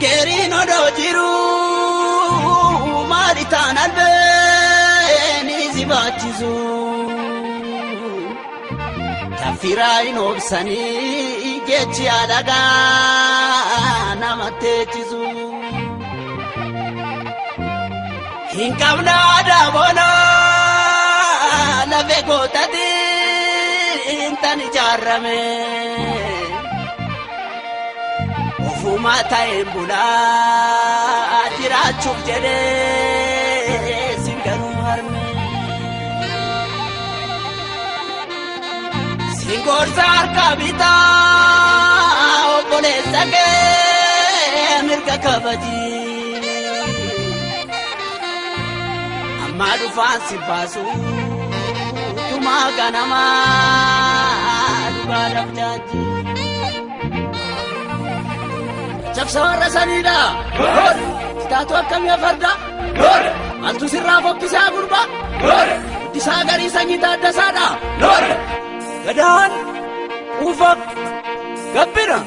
Ekeeriin odoo jiru maali taan albeen si baachisu. Taffiraa hin obsanii jechi alagaa nama teechisu. Hin qabna aadaa boonaa lafee gootatiin tan ijaarame. Ofuma ta'een bulaa jiraachuuf jedhee singanuu harme. Singorsa harka bitaa obboleessa kee mirga kabaji. Amma dhufaan si baasu tumaa ganamaa dhugaadhaaf jaaji. Cabsa warra saniidha. Sitaatu akkamii farda. Maaltu sirraa fokkisaa gurbaa. Guddisaa garii sanyii taaddasaadha. Gadaan ufa gabbina.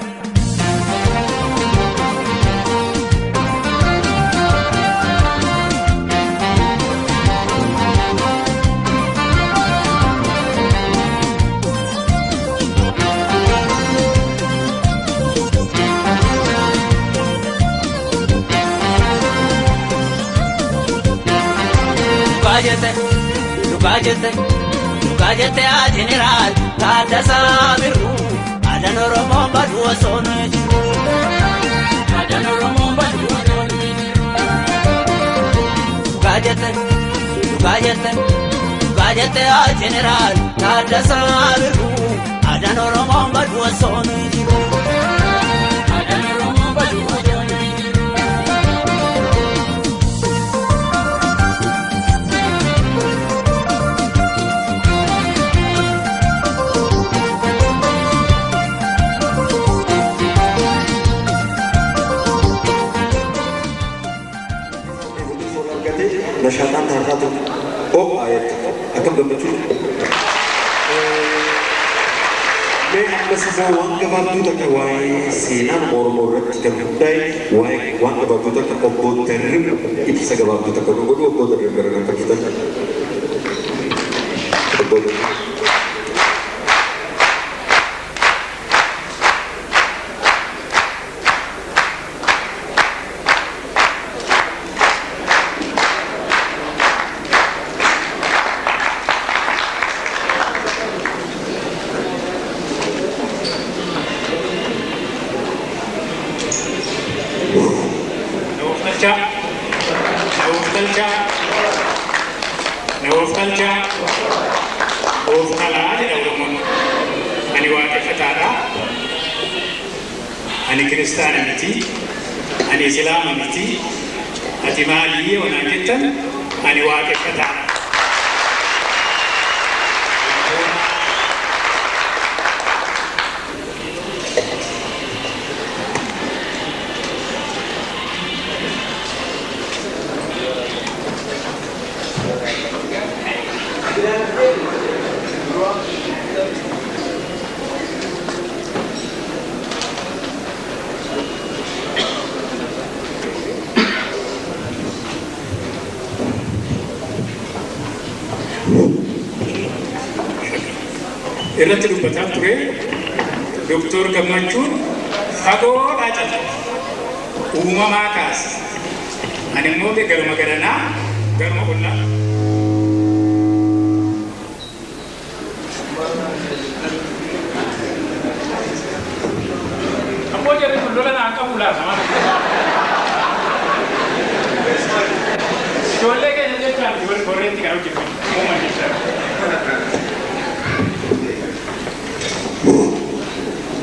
Dhugaa jette dhugaa jette haa jeneraal Taaddasaa Birruu aadaan Oromoon baduu osoo nuyi jiru. Aadaan Oromoon baduu osoo nuyi jiru. Dhugaa jette dhugaa jette dhugaa jette haa jeneraal Taaddasaa Birruu aadaan Oromoon baduu osoo nuyi jiru. Aadaan Oromoon baduu osoo nuyi jiru. Nashaadhaan taarraa ho'aa jechuudha. Akkam gammachuu. Mee ammas immoo waan gabaabduu takka waa'ee seenaan Oromoo irratti kan hundaa'e waa'ee waan gabaabduu takka obbo Darrib ibsa gabaabduu takka nu godhu obbo Darrib gara kan fakkitan. Obbo Darrib. Ani waaqeffataadha. Ani kiristaana miti. Ani islaama miti. Ati maalii onaan jettan ani waaqeffataadha. Irratti dubbataa ture Doktor Gammachuun fagoodhaa calqabe. Uumamaa kaase. Ani immoo garuma garanaa garuma ollaa. Ammoo jarri kun lola naan qabu laata maal? Ijoollee keenya jechaan warreentti kan hojjetan uuman jechaan.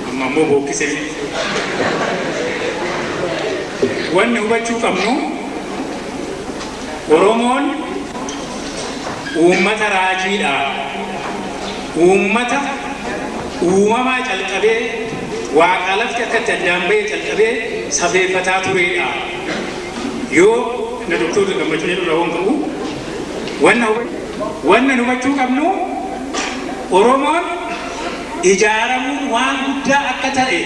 Amma immoo bookkisee. Wanni hubachuu qabnu Oromoon uummata raajiidha. Uummata uumamaa calqabee waaqa lafti akka itti addaan bahee calqabee safeeffataa turedha. Yoo na Doktorri Gammachuu jedhu raawwan qabu wanna hubachuu qabnu Oromoon ijaaramuun waan guddaa akka ta'e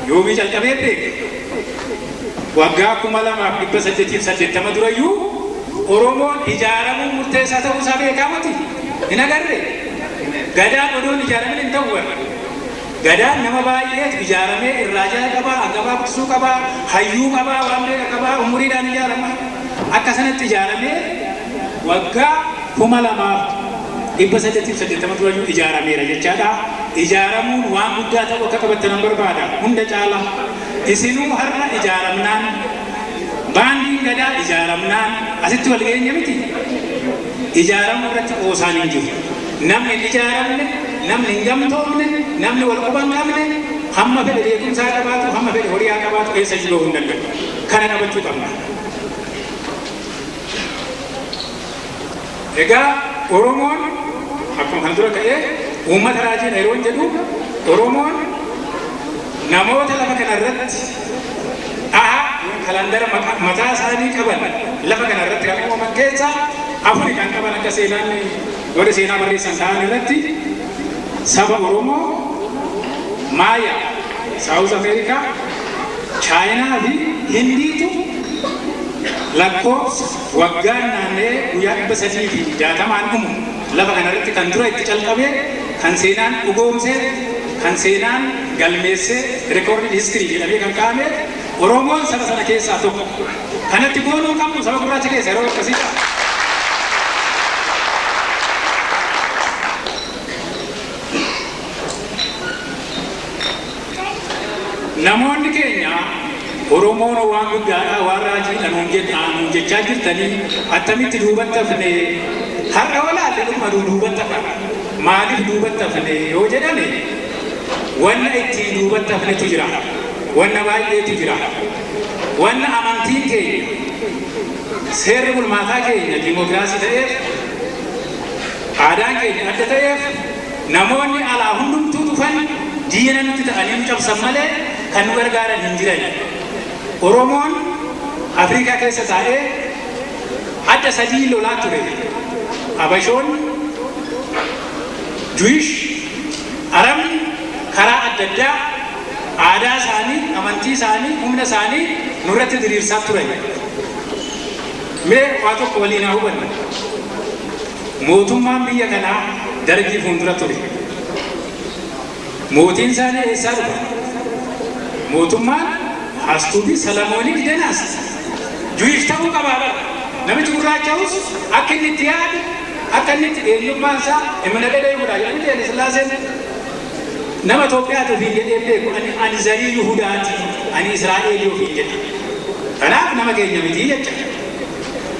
yoomii calqabee beeke. Waggaa 2880 durayyuu Oromoon ijaaramuun murteessaa ta'uu isaa beekamati. Hin agarre. Gadaan odoon ijaaramin hin ta'u warra. Gadaan nama baay'eetu ijaaramee irraa jala qabaa, hangafaa quxisuu qabaa, hayyuu qabaa, waan beeka qabaa, umuriidhaan ijaarama. Akka sanatti ijaaramee waggaa 2880 durayyuu ijaarameera jechaadha. Ijaaramuun waan guddaa ta'u akka qabattan barbaada. Hunda caala. Isinuu har'a ijaaramnaan baandiin gadaa ijaaramnaan asitti wal geenye miti. Ijaaramuu irratti qoosaan hin jiru. Namni hin ijaaramne, namni hin gamtoomne, namni wal quba hin qabne hamma fedhe beekumsaa qabaatu, hamma fedhe horii haa qabaatu eessa jiru hin danda'u. Kana qabachuu qabna. Egaa Oromoon akkuma kan dura ka'ee uummata raajiidha yeroo jedhu Oromoon namoota lafa kana irratti dhaha kalandara mataa isaanii qaban lafa kana irratti kan uumaman keessaa afuri kan qaban akka seenaan warri seenaa barreessan ta'an irratti saba Oromoo, Maaya, Saawuz Ameerikaa, Chaayinaa fi Hindiitu lakkoofsa waggaan naanna'ee guyyaa 360 dhumu lafa kana irratti kan dura itti calqabee kan seenaan dhugoomsee kan seenaan galmeessee rekoordii histirii jedhamee kan kaa'ame Oromoon saba sana keessaa tokko. Kanatti boonuu qabnu saba gurraacha keessa yeroo akkasii ta'a. Namoonni keenya Oromoon waan guddaadha waan raajiidha nuun jechaa jirtanii attamitti duubatti hafne har'a walaalle dhuma duubatti hafa. Maaliif duubatti hafne yoo jedhame wanna ittiin duubatti hafnetu jira. Wanna baay'eetu jira. Wanna amantiin keenya seerri bulmaataa keenya diimokiraasii ta'eef aadaan keenya adda ta'eef namoonni alaa hundumtuu dhufan diina nutti ta'anii nu cabsan malee kan nu gargaaran hin jiran. Oromoon Afrikaa keessa taa'ee adda sadii lolaa ture. Abashoonni, Juwish, Arabni karaa adda addaa aadaa isaanii, amantii isaanii, humna isaanii nurratti diriirsaa turan. Mee waa tokko waliin haa hubannu. Mootummaan biyya kanaa dargii fuuldura ture. Mootiin isaanii eessaa dhufa? Mootummaan Hastuufi Salamoonii Didanaas. Juwish ta'uu qabaa bara. Namichi gurraacha'us akka inni itti yaadu, akka inni itti eenyummaan isaa imna gada Yihudaa jedhanii Haile Sillaaseen nama Itoophiyaati ofiin jedhee beeku ani zarii Yihudaati, ani Israa'eelii ofiin jedhe. Kanaaf nama keenya miti jecha.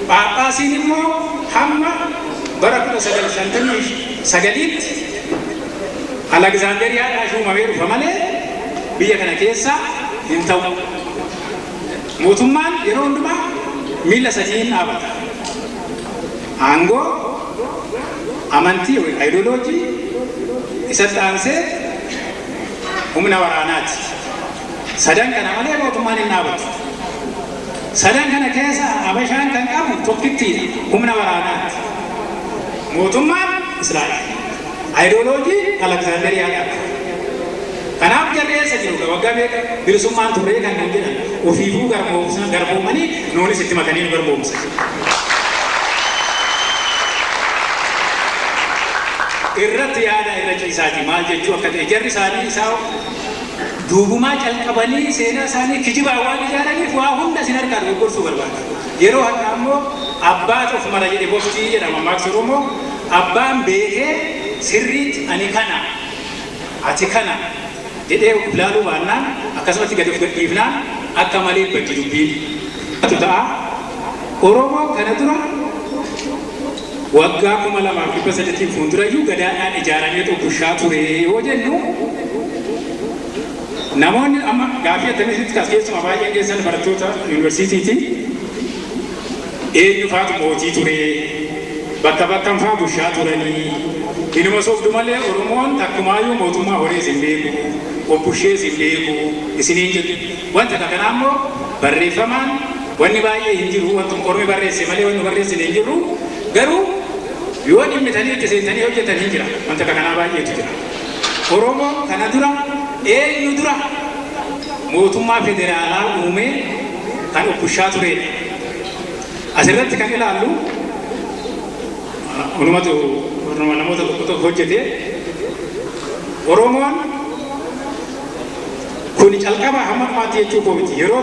Phaaphaasiin immoo hamma bara 1959tti Alekzaanderiyaadhaa shuumamee dhufa malee biyya kana keessa hin ta'u. Mootummaan yeroo hundumaa miila sadiin dhaabata. Aangoo, amantii yookiin ayidooloojii isatti aansee humna waraanaati. Sadan kana malee mootummaan hin dhaabatu. Sadan kana keessa Abashaan kan qabu tokkittiidha, humna waraanaati. Mootummaan Israa'el. Ayidooloojii Alekzaanderiyaadha. Kanaaf jarri eessa jiru? Waggaa meeqa bilisummaan turree kan nuun jedhan ofiifuu garboomanii nuunis itti makanii nu garboomsan. Irratti yaada irra ciisaati maal jechuu akka ta'e jarri isaanii isaa duubumaa calqabanii seenaa isaanii kijibaa waan ijaaraniif waa hunda isin harkaa dogoggorsuuf barbaada. Yeroo har'aa immoo abbaatu of mara jedhe boftii jedhama Maaks Oromoo abbaan beekee sirriitti ani kana ati kana jedhee of ilaaluu baannaan akkasumatti gadi of gadhiifnaan akka malee baddi dubbiin ta'a. Oromoon kana dura waggaa 2800 fuuldurayyuu gadaadhaan ijaaramee bushaa ture yoo jennu namoonni amma gaaffii akkamitti kaas keessumaa baay'een keessan barattoota yuunivarsiitiiti. Eenyu faatu mootii ture? Bakka bakkan faa bushaa turanii? Inuma soofdu malee Oromoon takkumaayyuu mootummaa horees hin beeku, obbushees hin beeku, isiniin jedhu. Wanta kanaa immoo barreeffamaan wanni baay'ee hin jiru, wanti ormi barreesse malee wanni barreessine hin jiru. Garuu yoo dhimmitanii itti seentanii hojjetan hin jira. Wanta kanaa baay'eetu jira. Oromoon kana dura eenyu dura mootummaa federaalaa uumee kan obbushaa turedha. Asirratti kan ilaallu onumatu namoota tokko tokko hojjete Oromoon kun calqaba hamma dhumaatti jechuu koo miti yeroo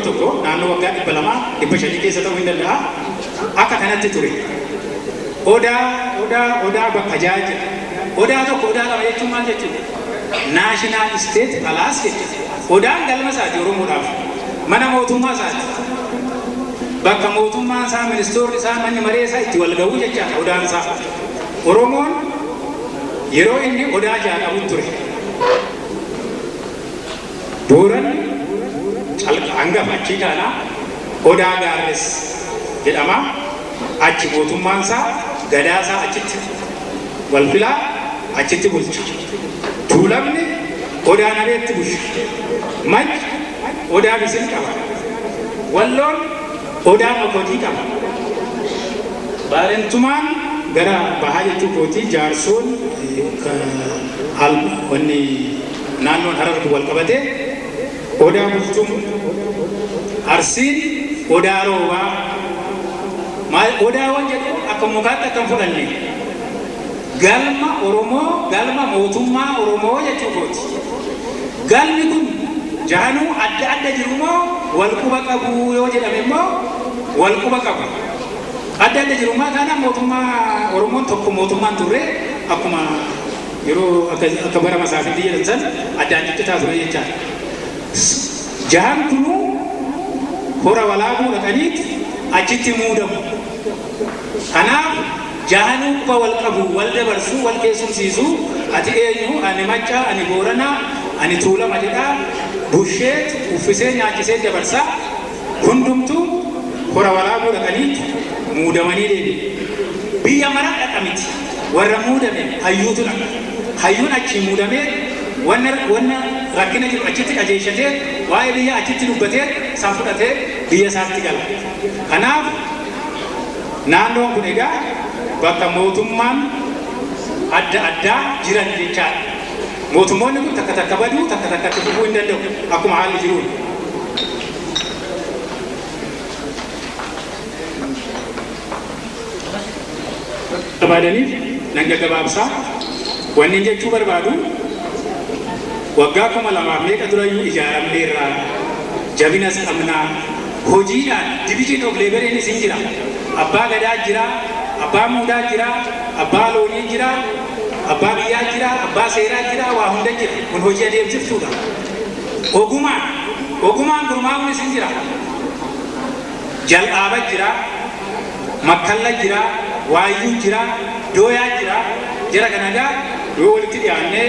tokko naannoo waggaa 200 500 keessa ta'uu hin danda'a akka kanatti ture. Odaa bakka ja'a jira. Odaa tokko odaa lama jechuun maal jechuudha? National State Palace jechuudha. Odaan galma isaati Oromoodhaaf. Mana mootummaa isaati. Bakka mootummaan isaa, ministoorri isaa, manni maree isaa itti wal ga'uu jechaadha odaan isaa. Oromoon yeroo inni odaa ja'a qabu ture. Booranni hangafa achii kaanaa odaa gaarres jedhama. Achi mootummaan isaa gadaa isaa achitti wal filaa achitti bulcha. Tuulamni odaa nabeetti bulcha. Manci odaa bisil qaba. Walloon odaa makotii qaba. Baarentumaan gara bahaa jechuu kootii jaarsoon wanni naannoon Harartu wal qabatee odaa bultuun Arsiin odaa roobaa odaawwan jedhu akka mukaatti akka hin fudhanne galma Oromoo galma mootummaa Oromoo jechuu kooti. Galmi kun jahanuu adda adda jiru moo wal quba qabu yoo jedhame immoo wal quba qabu. Adda adda jiru maa kana mootummaa Oromoon tokko mootummaan turre akkuma yeroo akka bara masaafinti jedhan san addaan ciccitaa ture jechaadha. Jahan kunuu hora walaabuu dhaqaniit achitti muudamu. Kanaaf jahanuu quba wal qabu, wal dabarsuu, wal keessumsiisuu ati eenyu, ani Maccaa, ani Booranaa, ani Tuulama jedhaa busheet uffisee nyaachisee dabarsaa hundumtuu hora walaabuu dhaqaniit muudamanii deebi'u. Biyya mara dhaqa miti. Warra muudame hayyuutu dhaqa. Hayyuun achii muudamee wanna rakkina jiru achitti qajeelchatee waa'ee biyya achitti dubbatee isaan fudhatee biyya isaatti gala. Kanaaf naannoon kun egaa bakka mootummaan adda addaa jiran jechaadha. Mootummoonni kun takka takka baduu takka takkatti fufuu hin danda'u akkuma haalli jiruun. Barbaadaniif nan gaggabaabsaa wanni jechuu barbaadu waggaa 2000 meeqa durayyuu ijaaramneerraa jabinas qabnaa hojiidhaan division of laboriin isin jira. Abbaa gadaa jira, abbaa muudaa jira, abbaa loonii jira, abbaa biyyaa jira, abbaa seeraa jira, waa hunda jira. Kun hojii adeemsiftuudha. Ogumaan gurmaa'uun isin jira. Jal'aaba jira, makkalla jira, waayyuu jira, dooyaa jira. Jara kana egaa yoo walitti dhiyaannee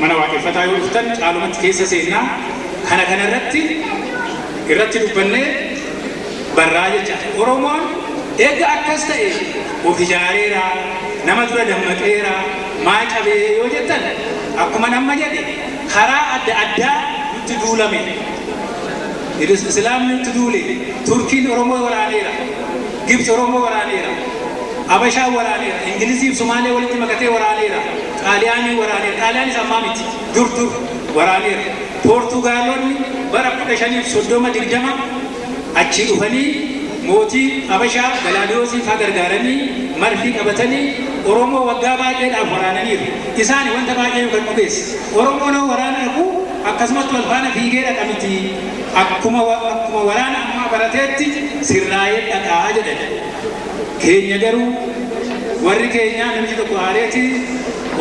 mana waaqeffataa yoo dhuftan caalumatti keessa seennaa kana kanarratti irratti dubbannee barraa jechaadha. Oromoon eega akkas ta'e of ijaareera, nama dura dammaqeera, maa cabee yoo jettan akkuma nama jedhe karaa adda addaa nutti duulame. Islaamni nutti duule, Turkiin Oromoo waraaneera, Gibxi Oromoo waraaneera, Abashaan waraaneera, Ingiliziif Sumaalee walitti makatee waraaneera, Xaaliyaanii waraaneera, Xaaliyaanis ammaa miti, dur dur waraaneera. Poortugaalonni bara 1530 20 achi dhufanii mootii Abashaa Galaadiyoosii faa gargaaranii marfii qabatanii Oromoo waggaa baay'eedhaaf waraananiiru. Isaan wanta baay'ee kan dhugeesse. Oromoon waraana dhaqu akkasumas wal faana fiigee dhaqa miti. Akkuma waraana ammaa barateetti sirraa'ee dhaqaa jedhan. Keenya garuu warri keenyaa namichi tokko aareeti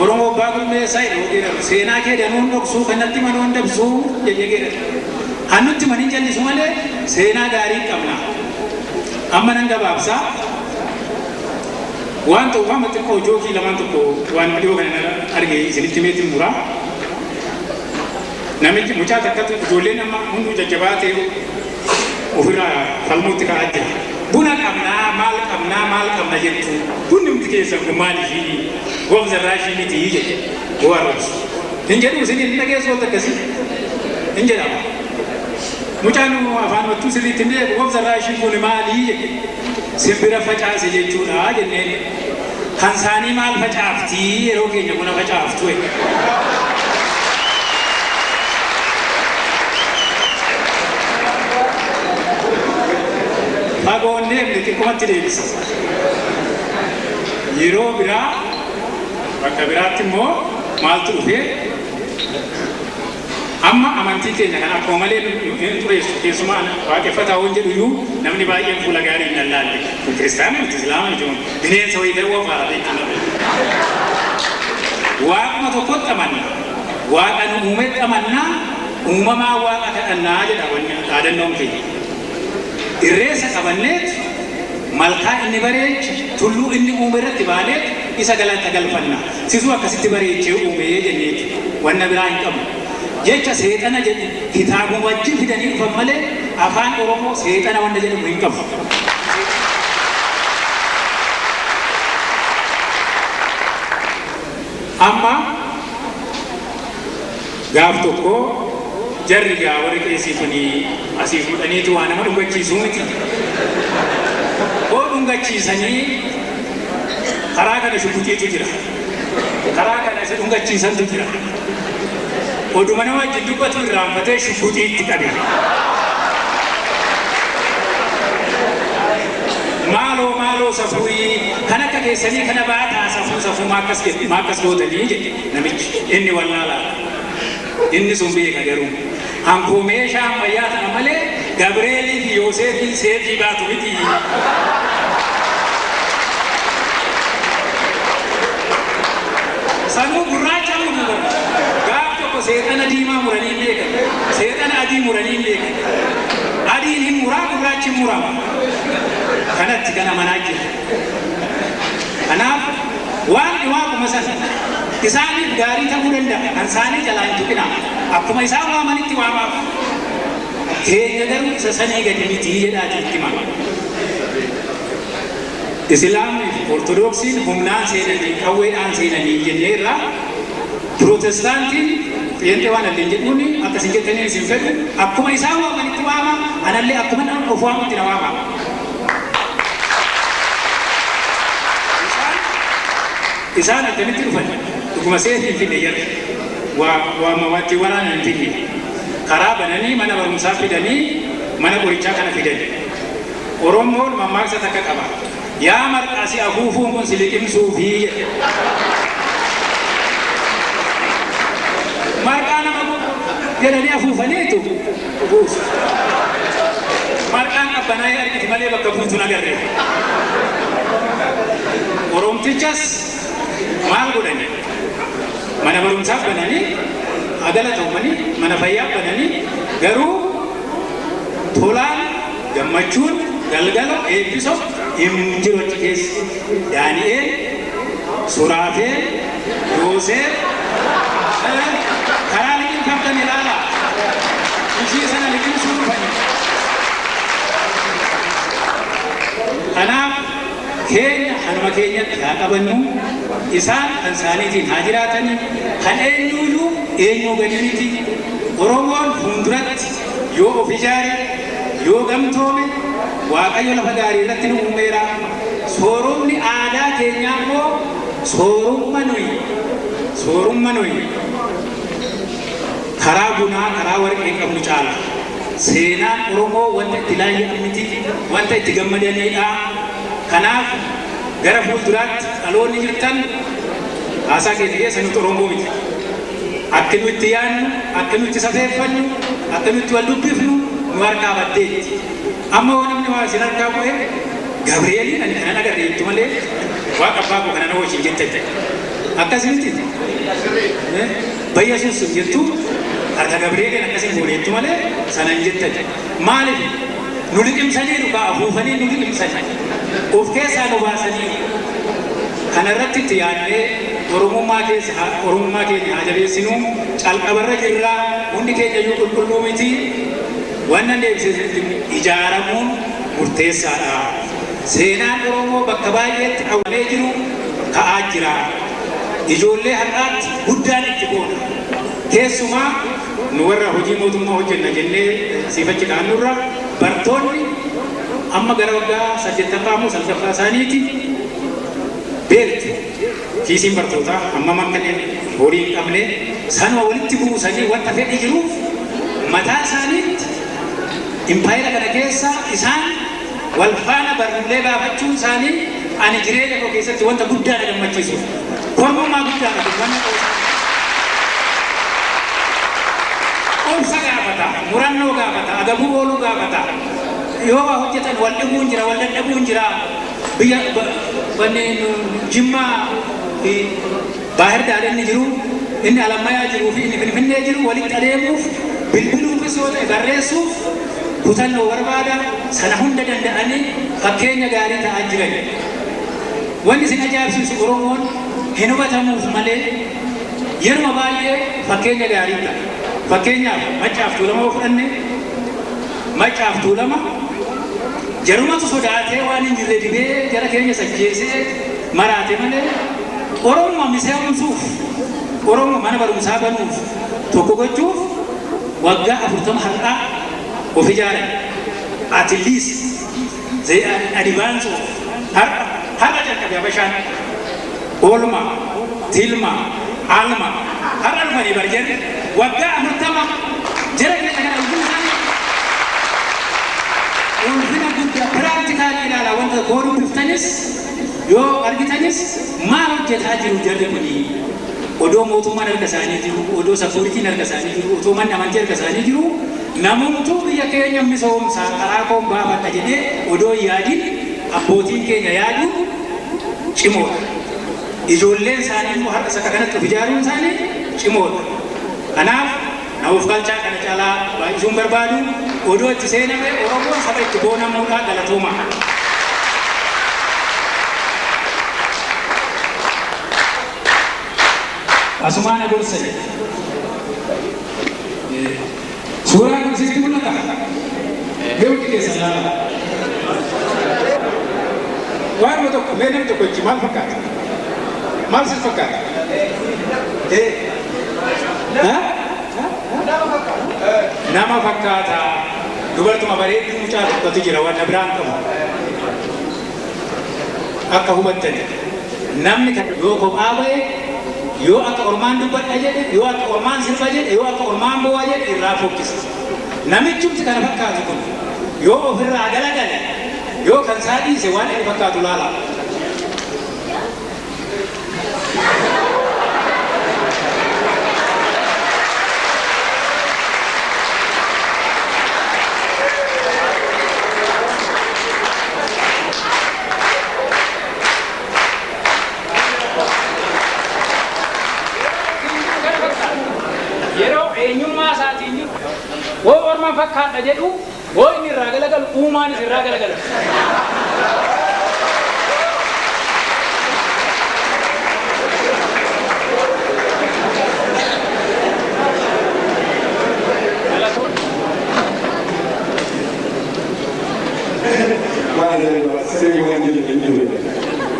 Oromoo abbaa gurmeessaa jedhu seenaa kee danuun dhoksuu kanatti manoon dabsuu jennee geedhatu. Hannutti maniin jallisu malee seenaa gaarii qabna. Amma nan gabaabsaa waan ta'u waan xiqqoo jookii lamaan tokko waan dhiyoo kana arge isinitti meetiin muraa. Namichi mucaa takkatu ijoolleen amma hunduu jajjabaa ta'e ofirraa falmuutti ka'aa jira. Buna qabnaa maal qabnaa maal qabna jettu bunni miti keessan kun maaliifii goofta raashii miti jedhe warraas. Hin jedhu isin hin dhageessu wanta akkasii hin jedhama. Mucaan afaan mattuu sirriitti hin beeku goofta raashii kun maalii jedhe simbira facaase jechuudha jenneen. Kan isaanii maal facaaftii yeroo keenya buna facaaftu. kenne xiqqumatti deebisa. Yeroo biraa bakka biraatti immoo maaltu dhufee amma amantii keenya kan akkuma malee hin xureessu keessumaa waaqeffataa waan jedhu iyyuu namni baay'een fuula gaarii hin lallaalle. Kun kiristaana miti islaama miti bineensa wayii ta'uu afaara jechuudha. Waaquma tokkotti amanna. Waaqa nu uumetti amannaa uumamaa waaqa kadhannaa jedha wanni dhaadannoon keenya. Irreessa qabanneet malkaa inni bareeche tulluu inni uume irratti baaneet isa galata galfanna. Sisuu akkasitti bareechee uumee jenneeti wanna biraa hin qabu. Jecha seexana jedhu kitaabuma wajjin fidanii dhufan malee afaan Oromoo seexana wanna jedhamu hin qabu. Amma gaaf tokko jarri gaa warri qeesii kuni asii fuudhaniitu waa nama dhungachiisuu miti. Hoo dhungachiisanii karaa kana shukkuxiitu jira. Karaa kana isa dhungachiisantu jira. Oduma nama wajjin dubbatu irraanfatee shukkuxiitti qabe. Maaloo maaloo safuuyi kan akka keessanii kana baataa safuu safuu maa akkas gootanii jedhe namichi inni wallaalaadha. Inni sun beeka garuu. Hankoo meeshaa ammayyaa tana malee Gabreelii fi Yooseefii seefii baatu miti. Sanuu gurraacha muru. Gaaf tokko seexana diimaa muranii hin beekan. Seexana adii muranii hin beekan. Adiin hin muraa gurraachi hin murama. Kanatti kana manaa jira. Kanaaf waan waaquma sana isaaniif gaarii ta'uu danda'a. Kan isaanii jalaa hin tuqinaa. Akkuma isaan waamanitti waamaaf. Keenya garuu isa sanii gadi miti jedhaati itti hima. Islaamni fi Ortodoksiin humnaan seenanii qawweedhaan seenanii jenneerra Pirootestaantiin pheenxee waan allee jedhuun akkasin jettanii isin fedhu akkuma isaan waamanitti waama anallee akkuma of waamutti na waama. Isaan akkamitti dhufan dhuguma seetii hin finne jarri waamamatti waraana hin finne karaa bananii mana barumsaa fidanii mana qorichaa kana fidani. Oromoon mammaaksa takka qaba. Yaa marqaa si afuufuun kun si liqimsuufi jedhe. Marqaa nama jedhanii afuufaniitu buusu. Marqaan qabbanaa'ee argiti malee bakka buutu hin agarre. Oromtichas maal godhani? Mana barumsaa bananii, agala ta'umanii, mana fayyaa bananii garuu tolaan gammachuun galgala eebbisoo hin jiru achi keessa. Daani'eel, Suraafeel, Yoosef karaa liqimfamtan ilaala. Ishii sana liqimsuu dhufani. Kanaaf keenya kanuma keenyatti haa qabannu isaan kan isaaniitiin haa jiraatani kan eenyuyyuu eenyuu gadi miti. Oromoon fuulduratti yoo of ijaare yoo gamtoome Waaqayyo lafa gaarii irratti nu uumeera. Soorumni aadaa keenyaa immoo soorumma nuyi. Soorumma nuyi. Karaa bunaa karaa warqee qabnu caala. Seenaan Oromoo wanta itti laayya'an miti, wanta itti gammadanidha. Kanaaf gara fuulduraatti dhaloonni jirtan haasaa keenya keessa nuti Oromoo miti. Akka nuti itti yaadnu, akka nuti itti safeeffannu, akka nuti wal dubbifnu nu harkaa baddeetti. Amma yoo namni waa isin harkaa bu'e Gabri'eeliin ani kanan agarre jettu malee waaqa abbaa koo kana na wajjin jettan. Akkas miti. Bayyasuus jettu harka Gabri'eeliin akkasiin goone jettu malee sana hin jettan. Maaliif nu liqimsanii dhugaa afuufanii nu liqimsanii of keessaa nu baasanii kana irratti itti yaadnee Oromummaa keessa Oromummaa keenya haa jabeessinu calqabarra jirraa hundi keenya iyyuu qulqulluu miti. Wannan deebisee ijaaramuun murteessaadha. Seenaan Oromoo bakka baay'eetti awwalee jiru ka'aa jira. Ijoollee har'aatti guddaan itti boona. Keessumaa nu warra hojii mootummaa hojjenna jennee siifachi kaa'annurra bartoonni amma gara waggaa 8ffaa moo 9ffaa isaaniiti beektu. Kiisiin bartootaa hammam akka horii hin qabne sanuma walitti buusanii wanta fedhi jiruuf mataa isaaniitti impaayera kana keessa isaan wal faana barruulee baafachuun isaanii ani jireenya koo keessatti wanta guddaa na gammachiisu. Kormummaa guddaa qabu wanna ta'uu isaanii. Obsa gaafata, murannoo gaafata, agabuu ooluu gaafata. Yoo waa hojjetan wal dhibuun jira, wal dadhabuun jira. Biyya wanni Jimmaa fi Baahir Daar inni jiru, inni Alammayaa jiruu fi inni Finfinnee jiru walitti adeemuuf, bilbiluufis yoo ta'e barreessuuf kutannoo barbaada. Sana hunda danda'anii fakkeenya gaarii ta'aa jiran. Wanni isin ajaa'ibsiisu Oromoon hin hubatamuuf malee yeruma baay'ee fakkeenya gaarii ta'a. Fakkeenyaaf Maccaaf Tuulama yoo fudhanne, Maccaaf Tuulama jarumatu sodaatee waan hin jirre dibee jara keenya sajjeesee maraate malee Oromoo miseensumsuuf, Oromoo mana barumsaa banuuf, tokko gochuuf waggaa 40 har'aa of ijaaran. At least they are in advance of har'a. Har'a jalqabe Habashaan oolmaa, tilma, alma har'a dhufanii bar jarri waggaa 40 jara keenya kana ulfina isaanii ulfina guddaa. Practically ilaala, wanta koo dubbiftanis yoo argitanis maal hojjetaa jiru jarri kuni? Odoo mootummaan harka isaanii jiru, odoo security n harka isaanii jiru, otoo manni amantii harka isaanii jiru, namumtuu biyya keenya misoomsaa karaa koon baafadha jedhee odoo hin yaadin abbootiin keenya yaaduun cimoodha. Ijoolleen isaanii immoo har'a sakka kanatti of ijaaruun isaanii cimoodha. Kanaaf na of galchaa, kana caalaa baay'isuun barbaadu. Odoo itti seename Oromoon saba itti boonamuudha. Galatooma. Asumaan gorsa jedhe. Suuraan kun sitti mul'ata? Mee hundi keessan ilaalaa. Waanuma tokko mee namni tokko ichi maal fakkaata? Maal sitti fakkaata? Ha? Nama fakkaata. Dubartuma bareedduu mucaa tokkotu jira, waan biraan qabu. Akka hubattani. Namni kan yoo kophaa ba'e, yoo akka ormaan dubbadha jedhe, yoo akka ormaan sirba jedhe, yoo akka ormaan bo'aa jedhe irraa fokkisa. Namichumti kana fakkaatu kun yoo ofirraa galagale, yoo kan isaa dhiise waan inni fakkaatu laala. Yeroo eenyummaa isaatiin jiru, woo orman fakkaadha jedhu, woo inni irraa galagalu, uumaanis irraa galagala. Waan sirrii waan jedhu hin jiru.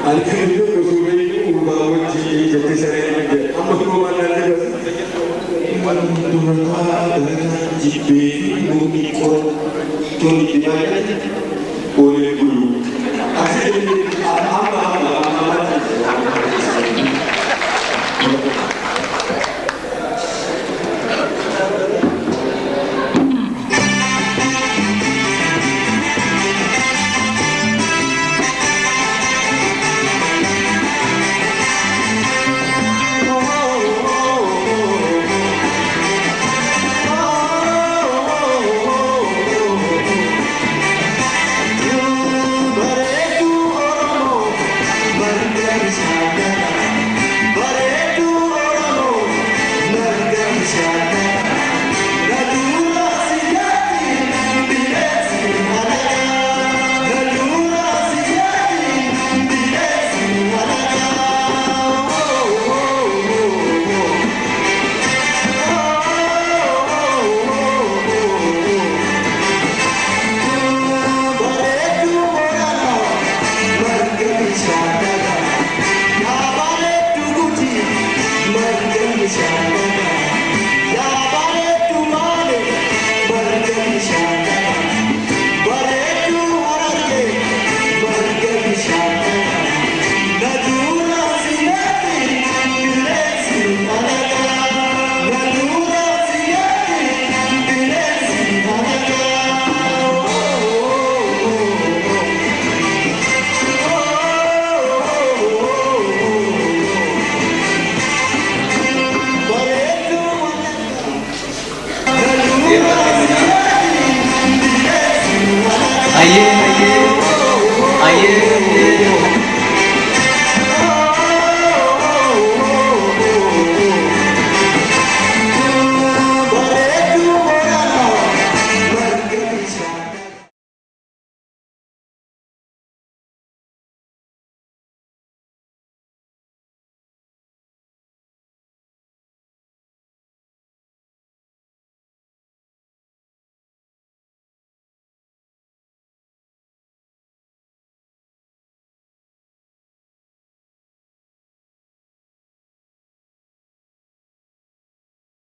Ani kan jiru osoo beeku uumaa wajjin jettee saree jedhe amma immoo waan naan jedhu. Durataa barataa jibbee fi muumii qorattoonni itti baay'atan.